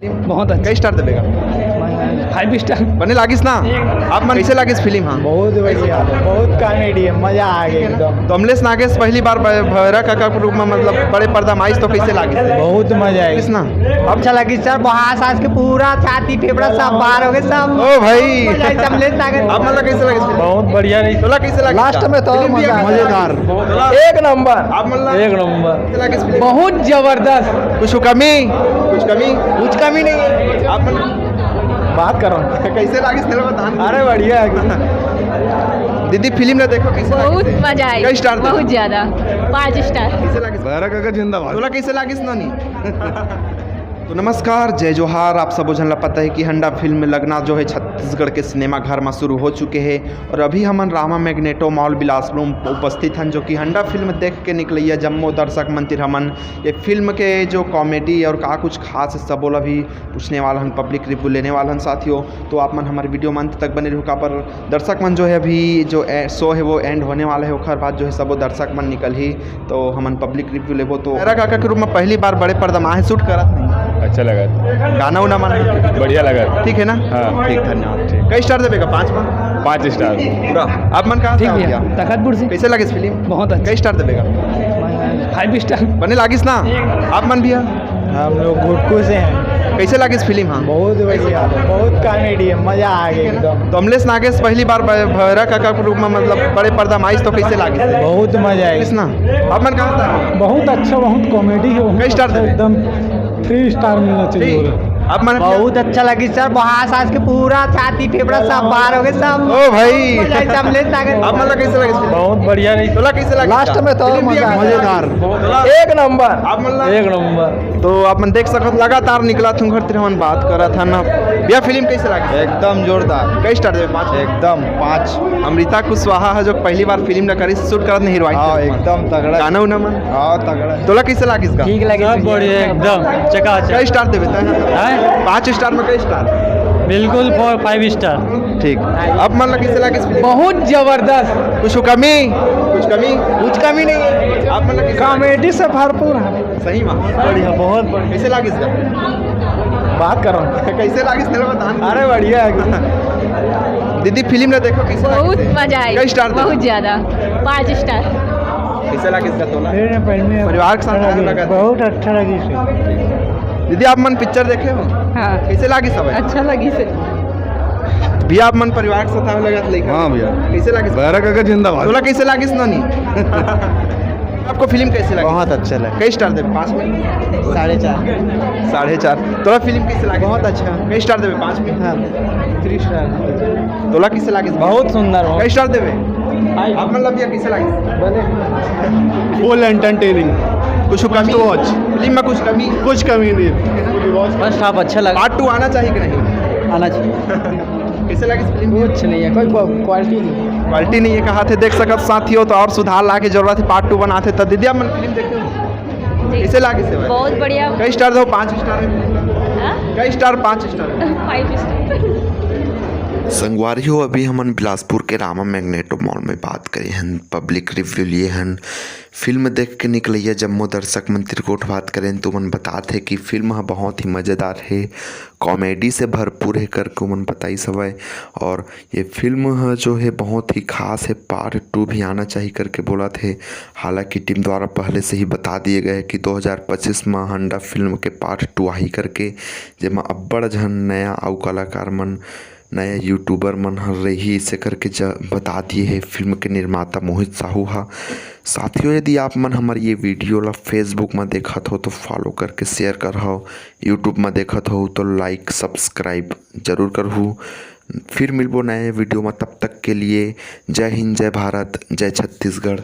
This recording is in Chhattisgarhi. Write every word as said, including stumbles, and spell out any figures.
बहुत अच्छा। कई स्टार देबे गा? Five star. बने लागिस ना? आप मन कइसे लागिस फिल्म? हाँ, बहुत बढ़िया, बहुत कॉमेडी है, मजा आ गया एकदम। तो अमलेश नागेश पहली बार ब- भैरा काका के रूप में, मतलब, बड़े पर्दा में आइस तो कइसे लागिस? बहुत मजा आइस ना? अच्छा लगिस सर, बहास आज के पूरा छाती फेफड़ा सब बाहर हो गए सब। ओ भाई। मजा आइस अमलेश नागेश। आप मन ला कइसे लागिस फिल्म? बहुत बढ़िया रही। तोला कइसे लागिस? लास्ट में तो फिल्म भी मजा। मजेदार। एक नंबर। आप मन ला एक नंबर। कइसे लागिस फिल्म? बहुत जबरदस्त। कुछ कमी? कुछ कमी? कुछ कमी नहीं है। आप मन बात करो। कइसे लागिस तेला बता। अरे बढ़िया है। दीदी फिल्म ला देखो कइसे बहुत लागिस? मजा आई। कई स्टार देबे? बहुत ज्यादा। पाँच स्टार। कइसे लागिस? भैरा काका जिंदाबाद। तोला कइसे लागिस नोनी? तो नमस्कार, जय जोहार। आप सबो झन ला पता है कि हंडा फिल्म लगना जो है छत्तीसगढ़ के सिनेमा घर में शुरू हो चुके हैं और अभी हमन रामा मैग्नेटो मॉल बिलासपुर में उपस्थित हन, जो कि हंडा फिल्म देख के निकलैया जम्मो दर्शक मन तिर हमन ये फिल्म के जो कॉमेडी और का कुछ खास है, सबो ला भी पूछने वाला हन, पब्लिक रिव्यू लेने वाला हन साथियों। तो आप मन हमारे वीडियो में अंत तक बने रहो, काबर दर्शक मन जो है अभी जो ए- शो है वो एंड होने वाला है, ओखर बाद जो है सबो दर्शक मन निकलही, तो हमन पब्लिक रिव्यू लेबो। तो भैरा काका के रूप में पहली बार बड़े पर्दा में आहे, शूट करत नहीं। अच्छा लगा। गाना उना मन बढ़िया लगा। ठीक है ना? हाँ। ठीक, धन्यवाद। ठीक। कई स्टार देबे गा? पाँच में? पाँच स्टार। पूरा। आप मन कहाँ से ठीक आओ भैया, भैया? तखतपुर से। कइसे लागिस फिल्म? बहुत अच्छा। कई स्टार देबे गा? Five star. बने लागिस ना? आप मन भैया? हम लोग घुटकू से हैं। कइसे लागिस फिल्म? हाँ, बहुत बढ़िया, बहुत कॉमेडी है, मजा आ गया एकदम। तो अमलेश नागेश पहली बार ब- भैरा काका के रूप में, मतलब, बड़े पर्दा में आइस तो कइसे लागिस? बहुत मजा आइस। ना? आप मन कहाँ से? बहुत अच्छा, बहुत कॉमेडी है, बहुत कई स्टार अच्छा, देबे? एकदम थ्री स्टार मिलना चाहिए। थ्री? आप मन? बहुत अच्छा लगिस सर, बहास आज के पूरा छाती फेफड़ा सब बाहर हो गए सब। ओ भाई। मजा आइस अमलेश नागेश। आप मन ला कइसे लागिस? बहुत बढ़िया रही। तोला कइसे लागिस? लास्ट में तो फिल्म भी मजा। मजेदार। एक नंबर। आप मन ला? एक नंबर। तो आप मन देख सकत लगातार निकलत हन घर तिर हमन बात करत हन। भैया फिल्म कइसे लागिस? एकदम जोरदार। कई स्टार देबे? पाँच? एकदम पाँच। अमृता कुशवाहा है जो पहली बार फिल्म ला करिस, शूट करत नहीं हीरोइन। हाँ, एकदम तगड़ा। गाना उना मन? हाँ, तगड़ा। तोला कइसे लागिस गा? ठीक लगे सब मुझे। बढ़िया, एकदम चकाचक। कई स्टार देबे तैं? हैं? पाँच स्टार में कई स्टार? बिल्कुल फोर, फाइव स्टार। ठीक। आप मन ला कइसे लागिस फिल्म? बहुत जबरदस्त। कुछ कमी? कुछ कमी? कुछ कमी नहीं है। आप मन ला कइसे लागिस? कॉमेडी से भरपूर है। सही में? बढ़िया, बहुत बढ़िया। कइसे लागिस गा? बात करो। कइसे लागिस तेला बता। अरे बढ़िया है। दीदी फिल्म ला देखो कइसे लागिस? बहुत मजा आई। कई स्टार देबे? बहुत ज्यादा। पाँच स्टार। कइसे लागिस गा तोला? फिर पहले परिवार के साथ अच्छा आए लगा। बहुत अच्छा लगिस। दीदी आप मन पिक्चर देखे हो? हाँ। कइसे लागिस हवय? अच्छा लगिस। भैया आप मन परिवार के साथ आए लगा लइका? हाँ भैया। कइसे लागिस? भैरा काका जिंदाबाद। तोला कइसे लागिस नोनी? आपको फिल्म कइसे लगी? बहुत अच्छा लगा। कई स्टार देबे? पाँच में? साढ़े चार। साढ़े चार। तोला फिल्म कइसे लगी? बहुत अच्छा। कई स्टार देबे? पाँच में? हाँ, थ्री स्टार। तोला कइसे लगी? बहुत सुंदर हो। कई स्टार देबे? आप मन ला भैया कइसे लगी? फुल एंटरटेनिंग। कुछ कमी? Watch। फिल्म में कुछ कमी? कुछ कमी नहीं। फर्स्ट हाफ अच्छा लगा। पार्ट टू आना चाहिए कि नहीं? आना चाहिए। कइसे लगी फिल्म? कुछ नहीं है, कोई क्वा-, क्वालिटी नहीं। क्वालिटी नहीं है कहा थे, देख सकत साथियों, तो और सुधार ला के जरूरत है, पार्ट टू बनाते। तो दीदी आप मन फिल्म देखे हो? जी। कइसे लागिस हे भाई? बहुत बढ़िया। कई स्टार दो? पाँच स्टार है। हाँ? कई स्टार? पाँच स्टार। Five star. संगवारी हो, अभी हमन बिलासपुर के रामा मैग्नेटो मॉल में बात करे हन, पब्लिक रिव्यू लिए हन। फिल्म देख के निकलैया जम्मो दर्शक मन तिर गोठ बात करेन, तो मन बतात हे कि फिल्म ह बहुत ही मजेदार हे, कॉमेडी से भरपूर हे करके ओमन बताइस हवय। और ये फिल्म ह जो हे बहुत ही खास हे, पार्ट टू भी आना चाहिए करके बोलत हे। हालांकि टीम द्वारा पहले से ही बता दिए गए हे कि दो हज़ार पच्चीस म हंडा फिल्म के पार्ट टू आही करके, जेमा अब्बड़ झन नया अउ कलाकार मन, नया यूट्यूबर मन ह रही, इसे करके ज-, बता दिए हे फिल्म के निर्माता मोहित साहू ह। साथियों, यदि आप मन हमर ये वीडियो ला Facebook म देखत हो तो फॉलो करके शेयर करहव, YouTube म देखत हो तो लाइक सब्सक्राइब जरूर करहू। फिर मिलबो नए वीडियो म, तब तक के लिए जय हिंद, जय भारत, जय छत्तीसगढ़।